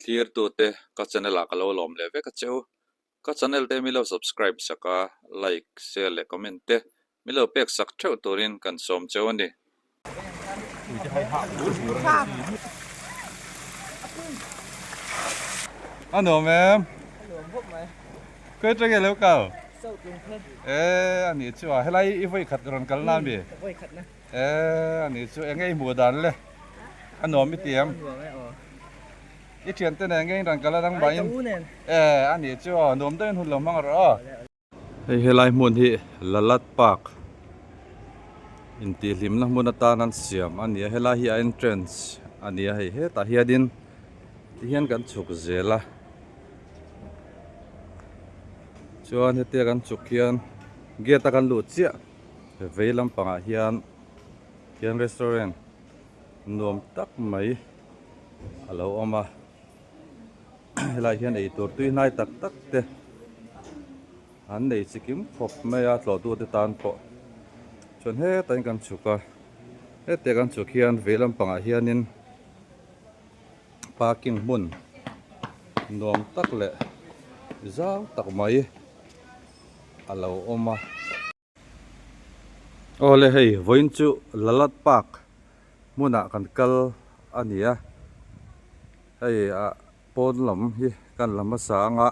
Thlirtute ka channel ah ka lo lawm leh vek a che u. Ka channel te mi lo subscribe sak a, like, share leh comment te mi lo pek sak theuh turin kan sawm cheu a ni. A nuam em? Khawi atang nge lo kal? E a nih chu a, helai i vawi khat rawn kal na ami? E a nih chu, eng nge i hmuh dan le? A nuam i ti em? I thian te nen nge in rawn kal a dang mah in? E a nih chu aw, nuam deuhin hun lo hmang rawh aw. Hei helai hmun hi Lalat Park intihhlimna hmun atan an siam a ni a, helai hi a entrance a ni a hei hetah hianin tihian kan chhuk zel a chuan hetia kan chhuk hian gate a kan luh chiah vei lampangah hian hian restaurant nuam tak mai a lo awm a. Helai hian eitur tui hnai tak tak te an nei chi kim khawp mai a tlawhtute tan pawh chuan hetah hian kan chhuk a hetiang kan chhuk hian vei lampangah hianin parking hmun nuam tak leh zau tak mai a lo awm a. Awle hei vawiin chu Lalat Park hmunah kan kal a ni a, hei ah pawn lam hi kan la hmasa ang a,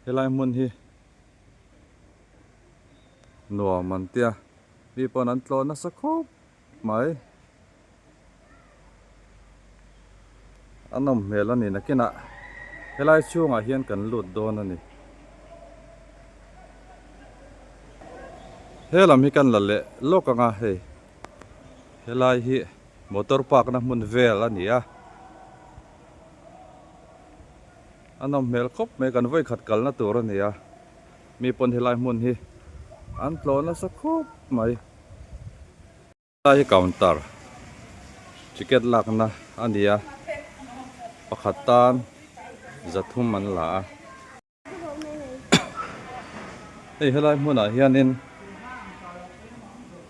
helai hmun hi nuam an tia mi pawn an tlawh nasa khawp mai. A nawm hmel a ni nakinah helai chhungah hian kan lut dawn a ni. He lam hi kan la leh lawk ang a hei helai hi motor park na hmun vel a ni a. A nawm hmel khawp mai kan vawikhat kalna tur a ni a mi pawn helai hmun hi an tlawh nasa khawp mai. Helai hi counter ticket lakna a ni a pakhat tan zathum an la a hei helai hmunah hianin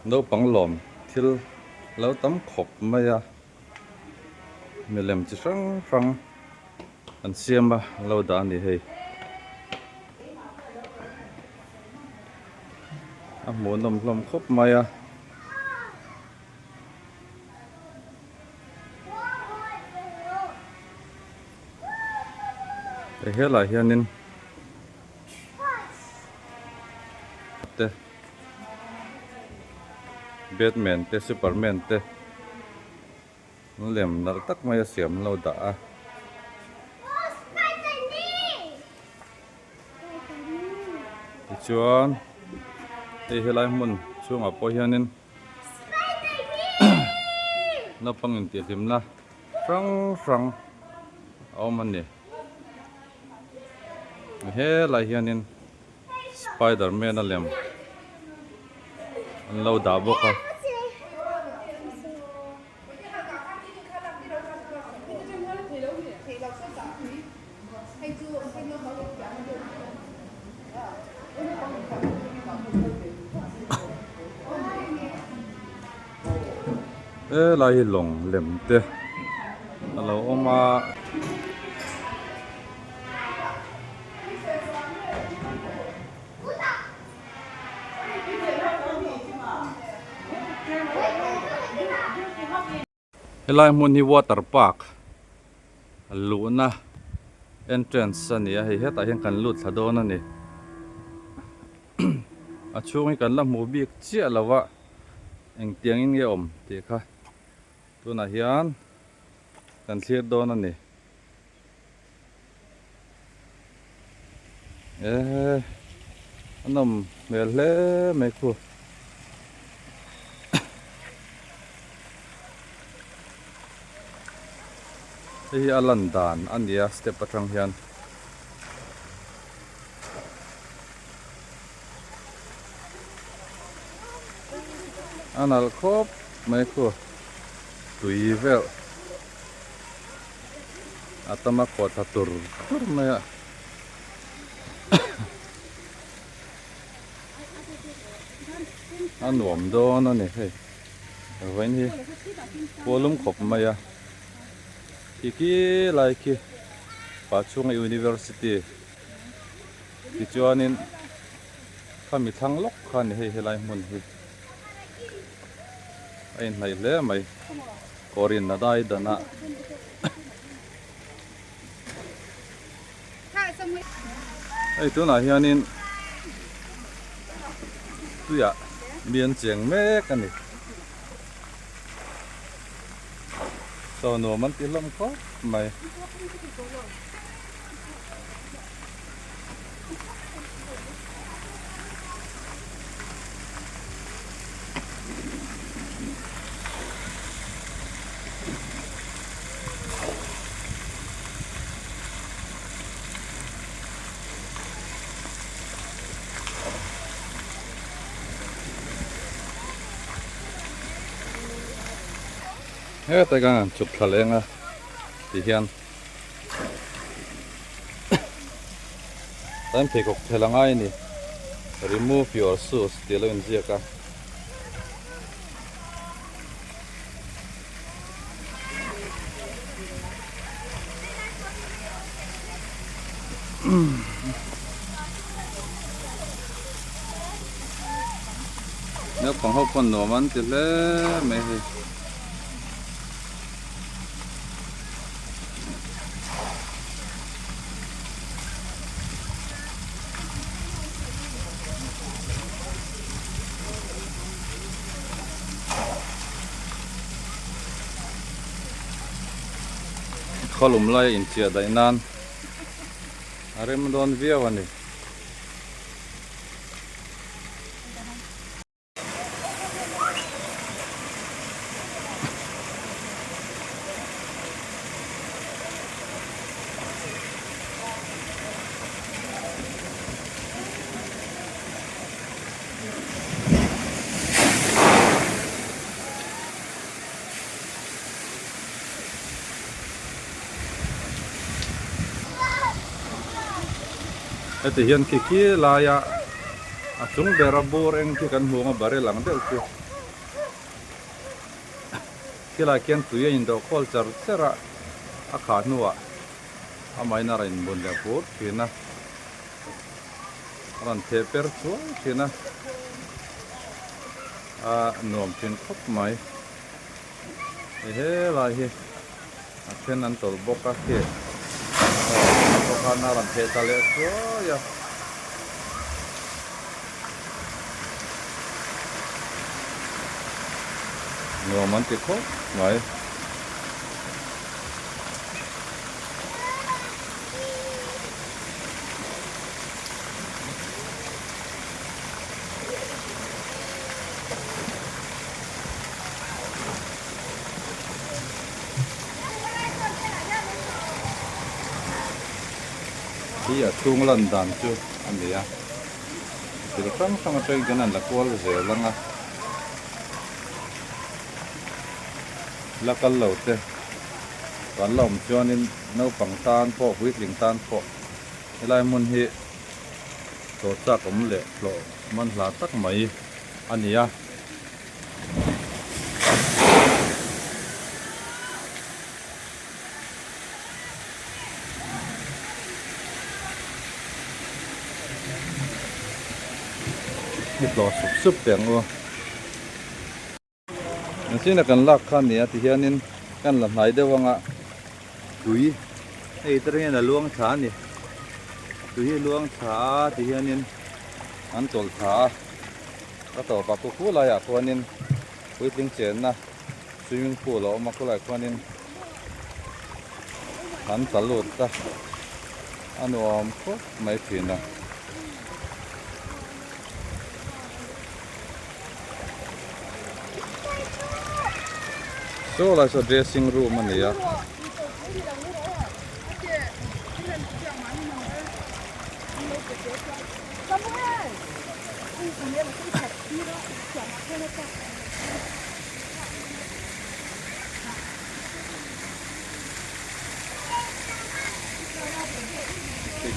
naupang lawm thil lo tam khawp mai a milem chi hrang hrang an siam a an lo dah a ni hei. A hmuhnawm hlawm khawp mai a. Hei helai hianin te Batman te Superman te lem nalh tak mai a siam an lo dah a. Tichuan hei helai hmun chhungah pawh hianin naupang intihhlimna hrang hrang a awm a ni. Helai hianin Spider man a lem an lo dah bawk a. Helai hi lawng lem te a lo awm a. Helai hmun hi water park luhna entrance a ni a hei hetah hian kan lut thla dawn a ni a chhung hi kan la hmuh bik chiah lo a engtiang in nge awm tih kha tunah hian kan thlir dawn a ni. Eee a nawm hmel hle mai khu. Hei hi a lan dan a ni a step atang hian. A nalh khawp mai khu tui vel. A tam a kawh thla tur tur mai a. A nuam dawn a ni hei. Vawiin hi kualum khawp mai a. Khi khi lai khi Pachhunga University tichuanin khami thlang lawk kha a ni hei helai hmun hi a inhnaih hle mai kawr in a dai dan a. Hei tunah hianin tuiah mi an cheng mek a ni. Chaw nuam an ti hlawm khawp mai. Hetlai khan an chhuk thla leng a ti hian tlai pheikhawk thel a ngai a ni remove your shoes tih a lo inziak a. Naupang ho pawn nuam an ti hle mai hei. Khawlum lai a inchiah daih nan a rem dawn viau a ni. Heti hian khi khi laia a chung bera bur eng khi kan hmu ang a barrel ang deuh khi khilai khian tui a indawh khawl char char a a khah hnuah amahin a rawn inbun leh fur thin a. A rawn theh per chuai thin a, a nuam thin khawp mai. Hei helai hi a then an tawlh bawk a khi aw bawk a a rawn theh ta leh chuai a. Nuam an ti khawp mai. Hi a chhung lan dan chu a ni a thil hrang hrang atangin kan han la kual zel ang a la kal lo te kan la awm chuanin naupang tan pawh puitling tan pawh helai hmun hi hlawh chak awm leh hlawh man hla tak mai a ni a. Hi tlawh sup sup teh ang u. Engtin a kan lak kha nia ti hianin kan la hnai deuh anga tui hei te hian a luang thla a ni tui hi a luang thla a ti hianin an tawlh thla a ka tawpah pawh khu laiah khuanin puitling chenna swimming pool a awm a khulaiah khuanin an tla lut a a nuam khawp mai thin a. Saw lai saw dressing room a ni a.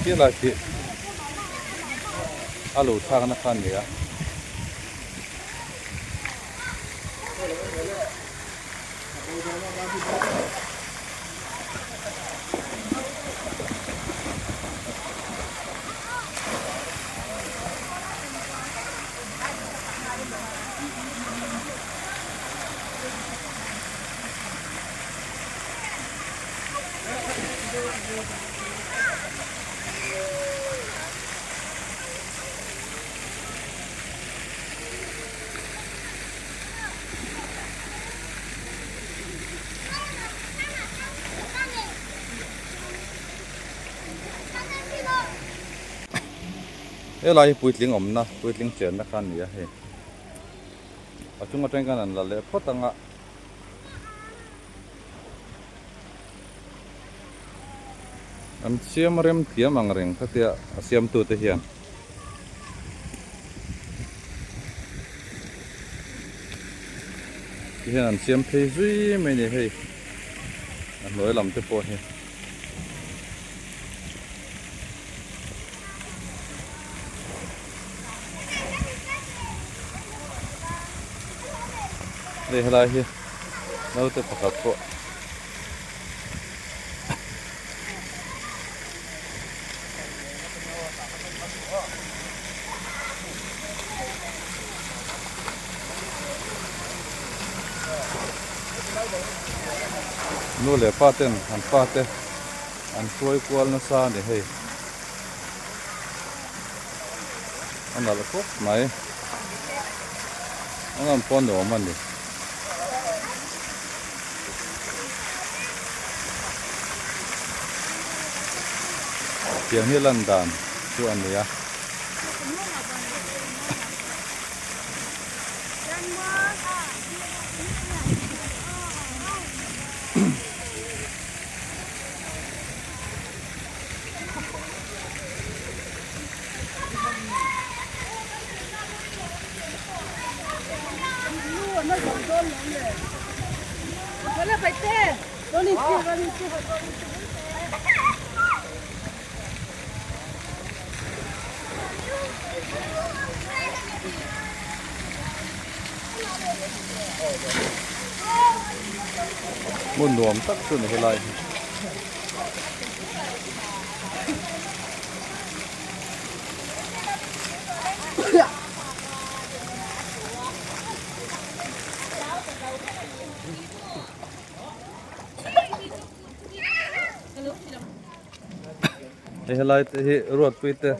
Khi lai khi a lo thlakna kha a ni a. Helai hi puitling awmna puitling chenna kha a ni a hei a chung atang khan an la leh phawt ang a. An siam rem thiam ang reng khatia a siamtute hian. Ti hian an siam phei zui mai a ni hei a hnuai lam te pawh hi. Hei helai hi naute pakhat pawh Nu leh pa ten an pa te an hruai kual nasa a ni hei a nalh khawp mai a ngam pawh nuam a ni. Tiang hi lan dan chu a ni a. Hmun nuam tak chu ni helai hi. Hei helai te hi ruatpui te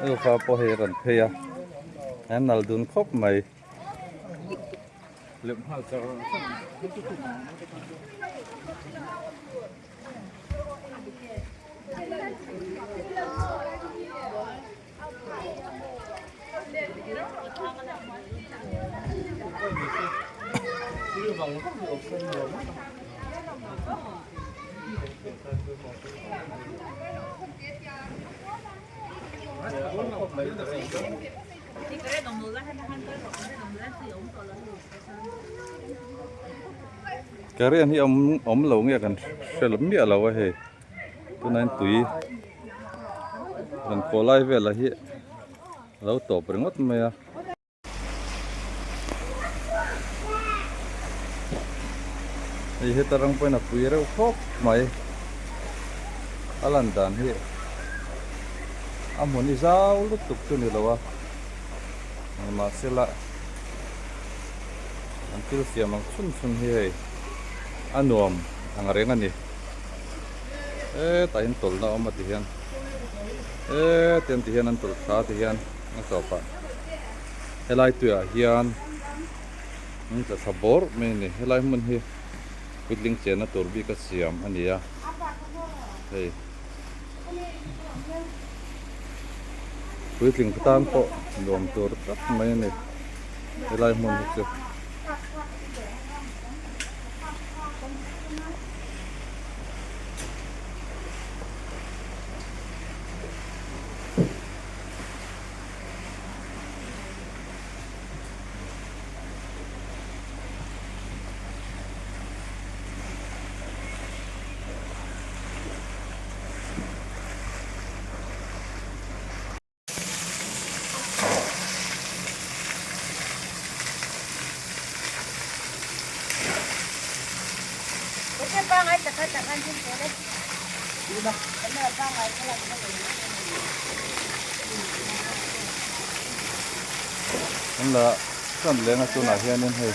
nufa pawh hei rawn phei a an nal dun khawp mai. Karian hi awm awm lo nge kan hre miah lo a hei tunah hian tui rawn kawh lai velah hi a lo tawp ringawt mai a. Hei heta ram pawhin a pui reuh khawp mai a lan dan hi a hmun hi zau lutuk chu ni lo a mahsela an thil siam ang chhun chhun hi hei a nuam ang reng a ni hetah hian tawlhna a awm a ti hian hetiang ti hian an tawlh thla ti hian a tawpah. Helai tuiah hian an tla thla bawrh mai a ni. Helai hmun hi puitling chenna tur bik a siam a ni a, hei puitling tan pawh nuam tur tak mai a ni helai hmun hi chu. An la chuan leng a tunah hianin hei.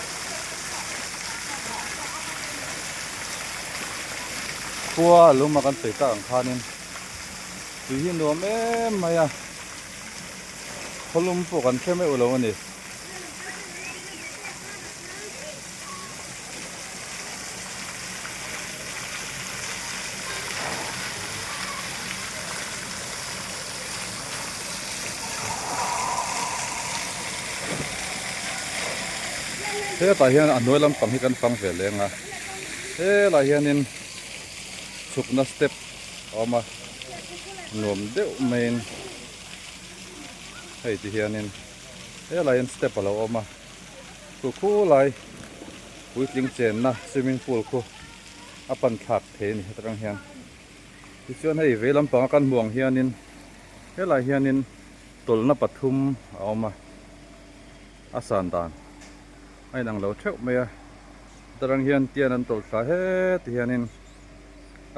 Khua a lum a kan sawi tak ang khanin tui hi nuam em mai a, khawlum pawh kan hre meuh lo a ni. Hetah hian a hnuai lampang hi kan fang ve leng a helai hianin chhukna step a awm a nuam deuh maiin hei ti hianin helai hian step a lo awm a khu khulai puitling chenna swimming pool khu a pan thlak thei a ni heta tang hian. Tichuan hei vei lampanga kan hmuh ang hianin helai hianin tawlhna pathum a awm a, a san dan a inang lo theuh mai a, tarang hian tian an tawlh thla heti hianin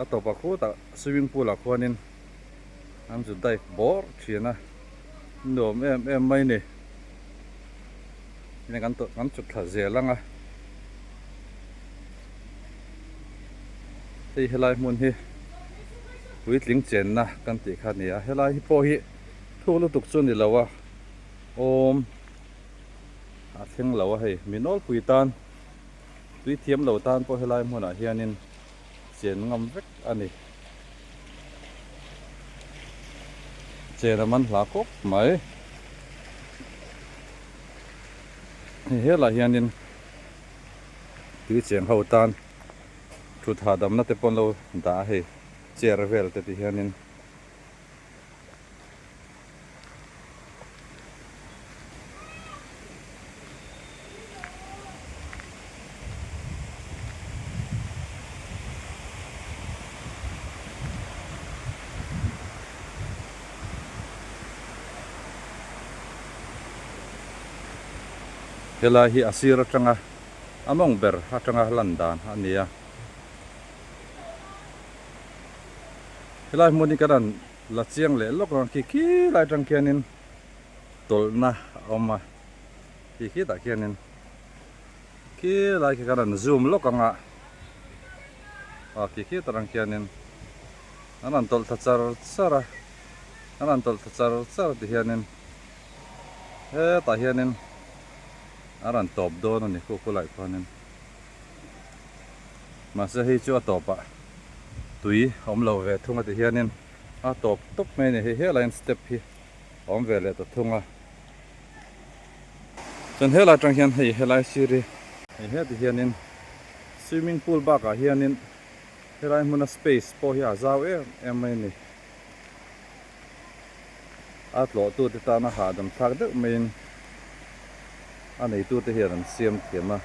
a tawpah khutah swimming pool ah khuanin an zu dive bawrh thin a, nuam em em mai a ni. Heng kan tawlh kan chhuk thla zel ang a. Hei helai hmun hi puitling chenna kan tih kha a ni a helai hi pawh hi thuk lutuk chu a ni lo a awm a thleng lo a hei mi nawlpui tan tui thiam lo tan pawh helai hmunah hianin chen ngam vek a ni chen a man hla khawp mai hei helai hianin. Tui cheng ho tan thut hahdamna te pawh an lo dah a hei chair vel te ti hianin. Helai hi a sir atanga a mawng ber atanga lan dan a ni a. Helai hmun hi kan han la chiang leh lawk ang khi khi lai atang khianin tawlhna a awm a, khi khi tah khianin khi lai khi kan han zoom lawk ang a, a khi khi atang khianin an han tawlh thla char char a, an han tawlh thla char char ti hianin. Hetah hianin a rawn tawp dawn a ni khu khulaiah khuanin mahse hei chu a tawpah tui a awm lo ve thung a ti hianin a tawp tawp mai a ni hei helaiin step hi a awm ve leh ta thung a chuan helai atang hian hei helai sir hi hei heti hianin swimming pool bakah hianin helai hmuna space pawh hi a zau em em mai a ni. A tlawhtute tana hahdam thlak deuh maiin a neitute hian an siam thiam a,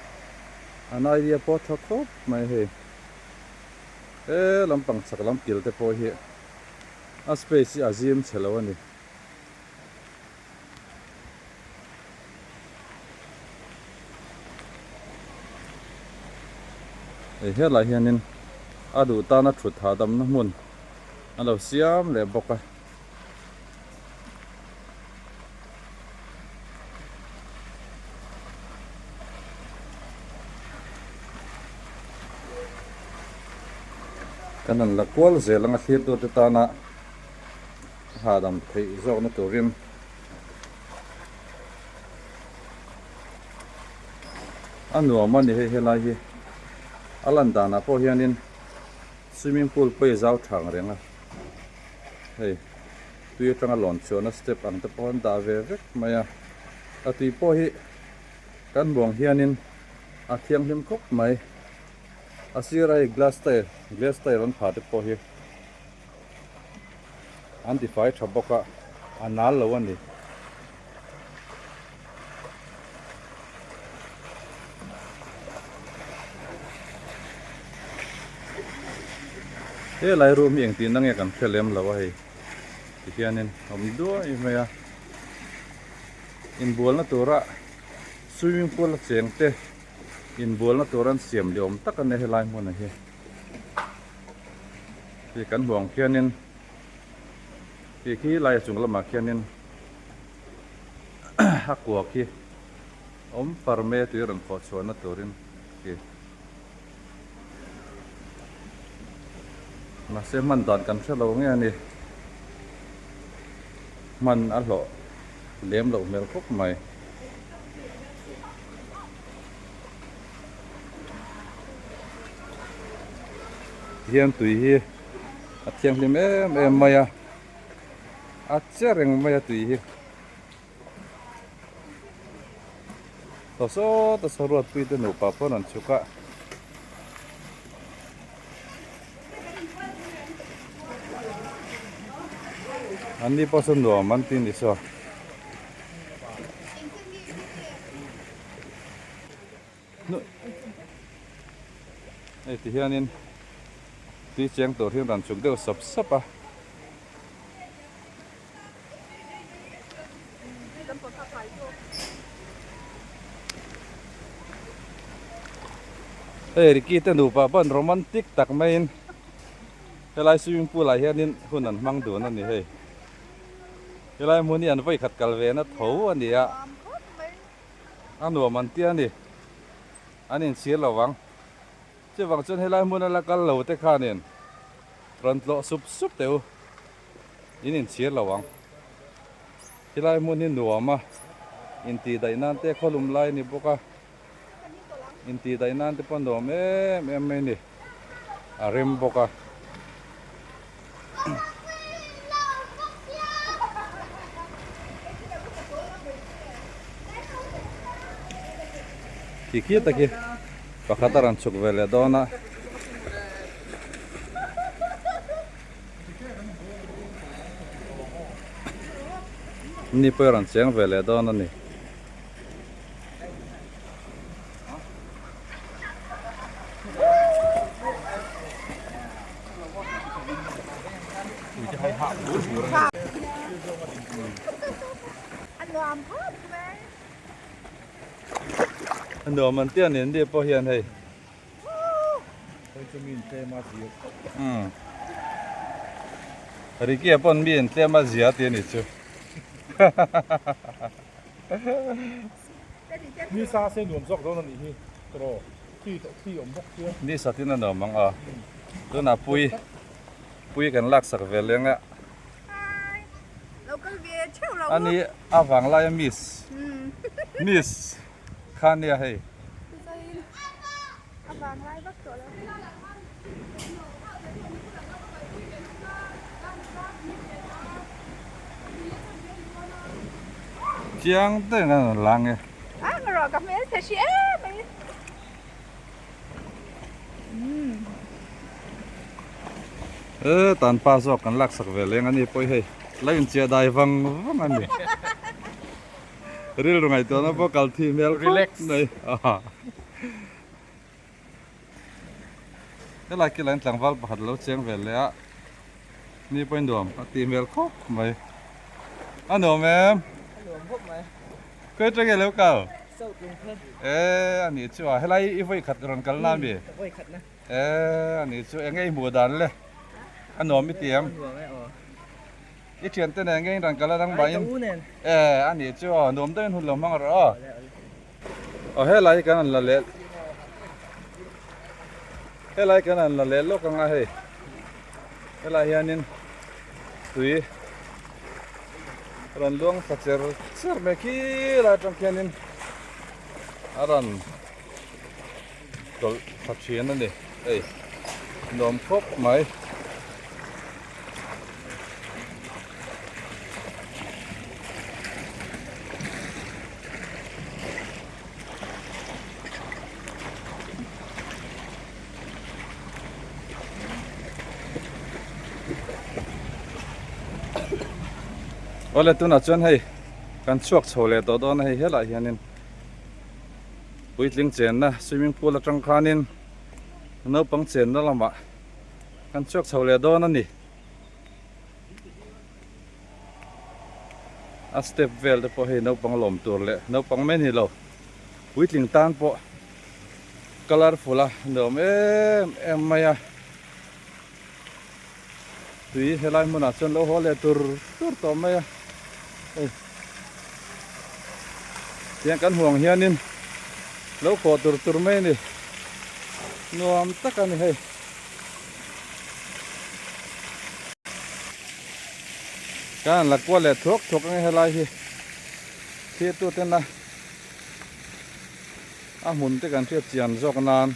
an idea pawh a tha khawp mai hei. He lampang chhak lam kil te pawh hi a space hi a zim chhe lo a ni. Hei helai hianin a duh tana thut hahdamna hmun a lo siam leh bawk a. Kan han la kual zel anga thlir tute tana hahdam theih zawkna turin a nuam a ni hei helai hi a lan danah pawh hianin swimming pool pawh hi zau thang reng a hei tui atanga lawn chhuahna step ang te pawh an dah ve vek mai a a tui pawh hi kan buang hianin a thianghlim khawp mai a sira hei glass tile glass tile an phah te pawh hi. An tifai tha bawk a, a nal lo a ni. Helai room hi engtin ange kan hre lem lo a hei tihianin awm duai mai a inbualna tura swimming pool a cheng te inbualna tur an siam leh awm tak a nia helai hmun ah hi. Hei kan hmuh ang khianin khi khi lai a chung lamah khianin a kua khi awm far mai a tui rawn khawh chhuahna turin khi. Mahse hman dan kan hre lo nge a ni. Hman a hlawh lem loh hmel khawp mai. Hian tui hi a thianghlim em em mai a, a che reng mai a tui hi. Tawh sawt a saw ruatpui te nupa pawh an rawn chhuk a. An ni pawh saw nuam an ti ni saw. Hei ti hianin tui cheng tur hi an rawn chhuk deuh sap sap a. Hei Ricky te nupa pawh an romantic tak maiin helai swimming pool ah hianin hun an hmang dun a ni hei. Helai hmun hi an vawi khat kal ve na tho a ni a, a nuam an tia a ni, an inchhir lo vang. Chuvang chuan helai hmun a la kal lo te khanin rawn tlawh sup sup teh u. In inchhir lo ang. Helai hmun hi nuam a, intih daih nan te khawlum lai a ni bawk a, intih daih nan te pawh nuam em em mai a ni, a rem bawk a. Khi khi tak hi pakhat a rawn chhuk ve leh dawn a. Ni pawh i rawn cheng ve leh dawn a ni. A nuam an tia nen ni pawh hian hei. Umm Ricky a pawn mi in tlem a zia tih a ni chu. Ni sa se nuam zawk dawn a nih hi tawh thli thli awm bawk sia. Ni sa tin a nuam ang a tunah pui pui kan lak sak ve leng a. Ani a vang lai a miss miss kha nia hei. Chiang deuhin a rawn lang e. E tan pa zawk kan laksak ve leng a ni pawh hei la inchiah dai vang vang a ni. Rilru ngaihtuahna pawh kal thi hmel khawp mai. Helai kila in tlangval pakhat lo cheng ve leh a, ni pawhin nuam a tih hmel khawp mai. A nuam em? A nuam khawp mai. Khawi atang nge lo kal? South Lungpher. E a nih chu a, helai i vawi khat rawn kal na ami? Ka vawi khat na. E a nih chu, eng nge i hmuh dan le? A nuam i ti em? A nuam e aw. I thiante nen nge in rawn kal a dang Ai ka u nen. E a nih chu aw, nuam deuhin hun lo hmang rawh aw. Aw helai hi kan han la leh helai kan han la leh lawk anga hei helai hianin tui rawn luang thla cher cher mai khi lai atang khianin a rawn tawlh thla thin a ni hei nuam khawp mai. Awle tunah chuan hei kan chhuak chho leh tawh dawn a hei helaiah hianin puitling chenna swimming pool atang khanin naupang chenna lamah kan chhuak chho leh dawn a ni. A step vel te pawh hei naupang lawm tur leh naupang mai ni lo puitling tan pawh colourful a nuam em em mai a tui helai hmunah chuan lo haw leh tur tur tawh mai a hei tiang kan huang hianin lo khawh tur tur mai a ni nuam tak a ni hei. Kan han la kual leh thuak thuak ang e helai hi thlir tu tena a hmun te kan hriat chian zawk nan.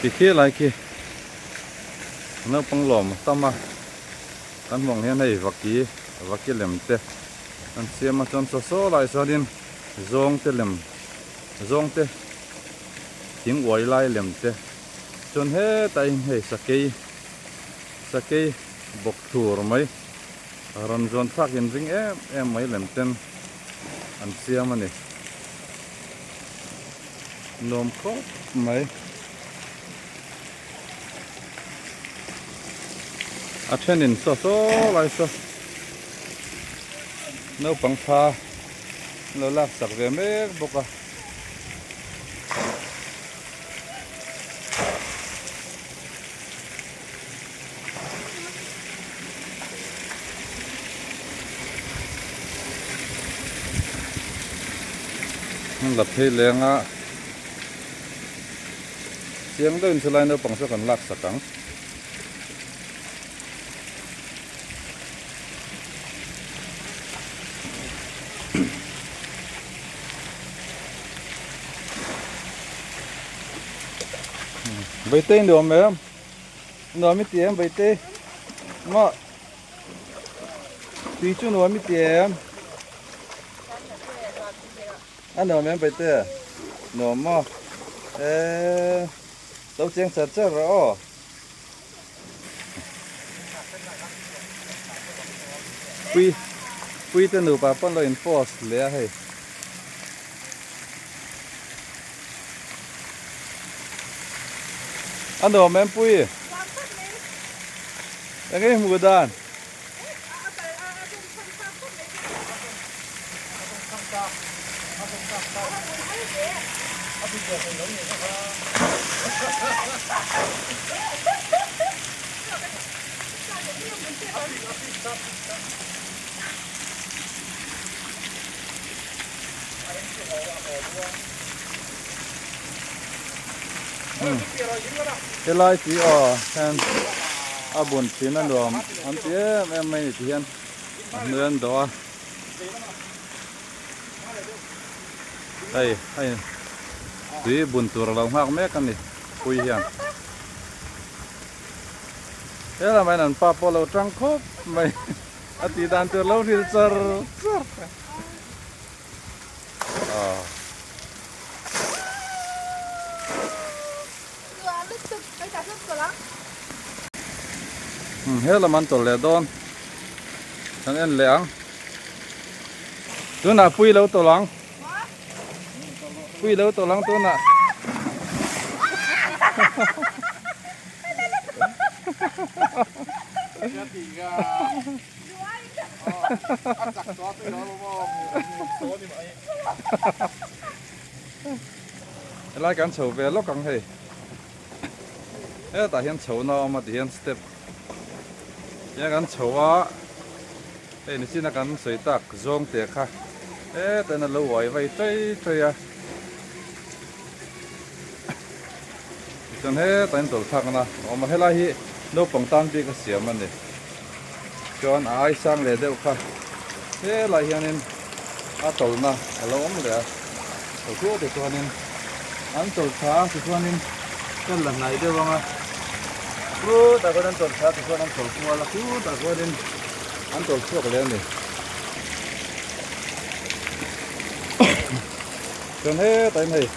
Ti khi lai khi naupang lawm a tam a kan hmuh ang hian hei vaki vaki lem te an siam a chuan saw saw lai chuanin zawngte lem zawngte thing uai lai lem te chuan hetah hian hei sakei sakei bawk thur mai. Rawn zuan thlak in ring em em mai lem ten an siam a ni. Nuam khawp mai. A then in saw saw lai saw naupang thla an lo lak sak ve mek bawk a. La phei leng a chiang deuhin chulai naupang chu kan lak sak ang. Vaitei nuam em? Nuam i ti em Vaite? Maw? Tui chu nuam i ti em? A nuam em Vaite? Nuam maw? Eee lo cheng char char rawh aw. Pui pui te nupa pawn lo in post leh a hei. A nuam em pui? Eng nge hmuh dan? Helai tui aw hian a bun thin a nuam an ti em em mai ni ti hian a hnuai an dawh a hei hei tui bun tur a lo nghak mek a ni pui hian helamah hian an pa pawh a lo tang khawp mai. A tih dan tur lo hril char char. Ah. He lam an tawlh leh dawn. Kan en leh ang. Tunah pui lo tawlh ang. Pui lo tawlh ang tunah. Helai kan chho ve lawk ang hei. Hetah hian chho na a awm a tihian step hian kan chho a hei nichina kan sawi tak zawng te kha hetah hian a lo uai vai chei chei a. Tichuan hetah hian tawlhthlakna a awm a helai hi naupang tan bik a siam a ni chuan a ai sang leh deuh kha helai hianin a tawlhna a lo awm leh a tawlhtu te chuanin an tawlh tha a tichuanin kan la hnai deuh ang a khutah khuan an tawlh tha a tichuan an tawlh kual a khutah khuanin an tawlh chhuak leh a ni. Chuan hetah hian hei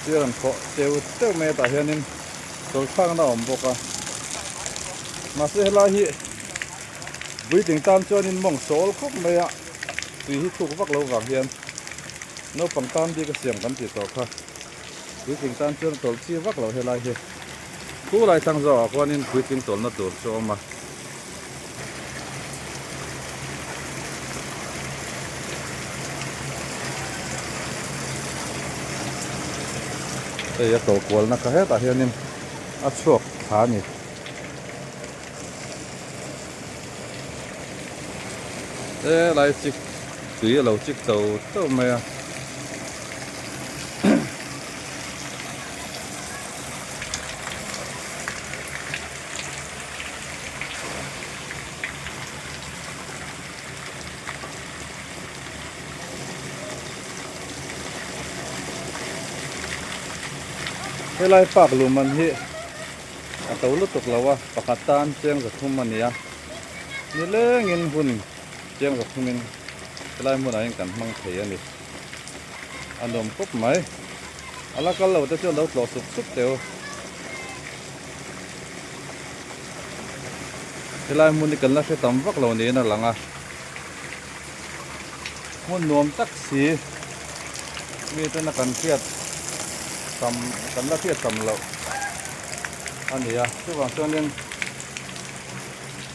thil rawn khawh teu teuh mai a tah hianin tawlhthlakna a awm bawk a mahse helai hi puitling tan chuanin mawng sawl khawp mai a tui hi thuk vak lo vang hian naupang tan bik a siam kan tih tawh kha puitling tan chuan tawlh chi vak lo helai hi khulai thlang zawkah khuanin puitling tawlhna tur chu a awm a. Hei a tawh kualna kha hetah hianin a chhuak thla a ni. Helai chik tui a lo chik chau chau mai a. Helai park luman hi a to lutuk lo a, pakhat tan cheng zathum a ni a, nilengin hun cheng zathumin helai hmunah hian kan hmang thei a ni. A nuam khawp mai. A la kal lo te chuan lo tlawh sup sup teh u. Helai hmun hi kan la hre tam vak lo niin a lang a. Hmun nuam tak si mi tena kan hriat tam kan la hriat tam loh a ni a chuvang chuanin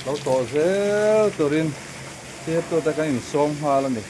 lo tawh zel turin thirtute kan insawm nghal a ni.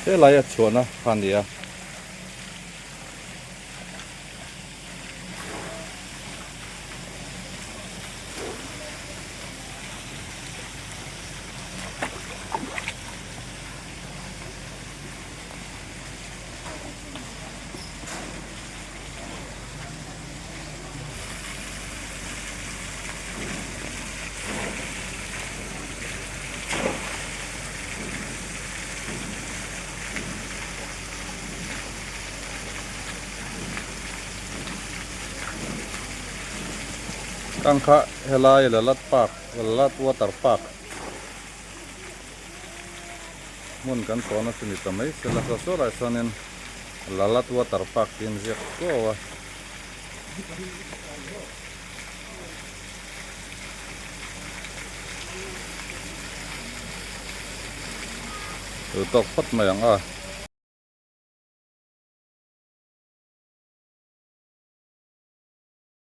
Helai a chhuahna kha a ni a. Kang kha helai Lalat park Lalat water park hmun kan tawn a chu ni ta mai sela saw saw lai sawn in Lalat water park tih an ziak kuau a. Duh tawk phawt mai ang a.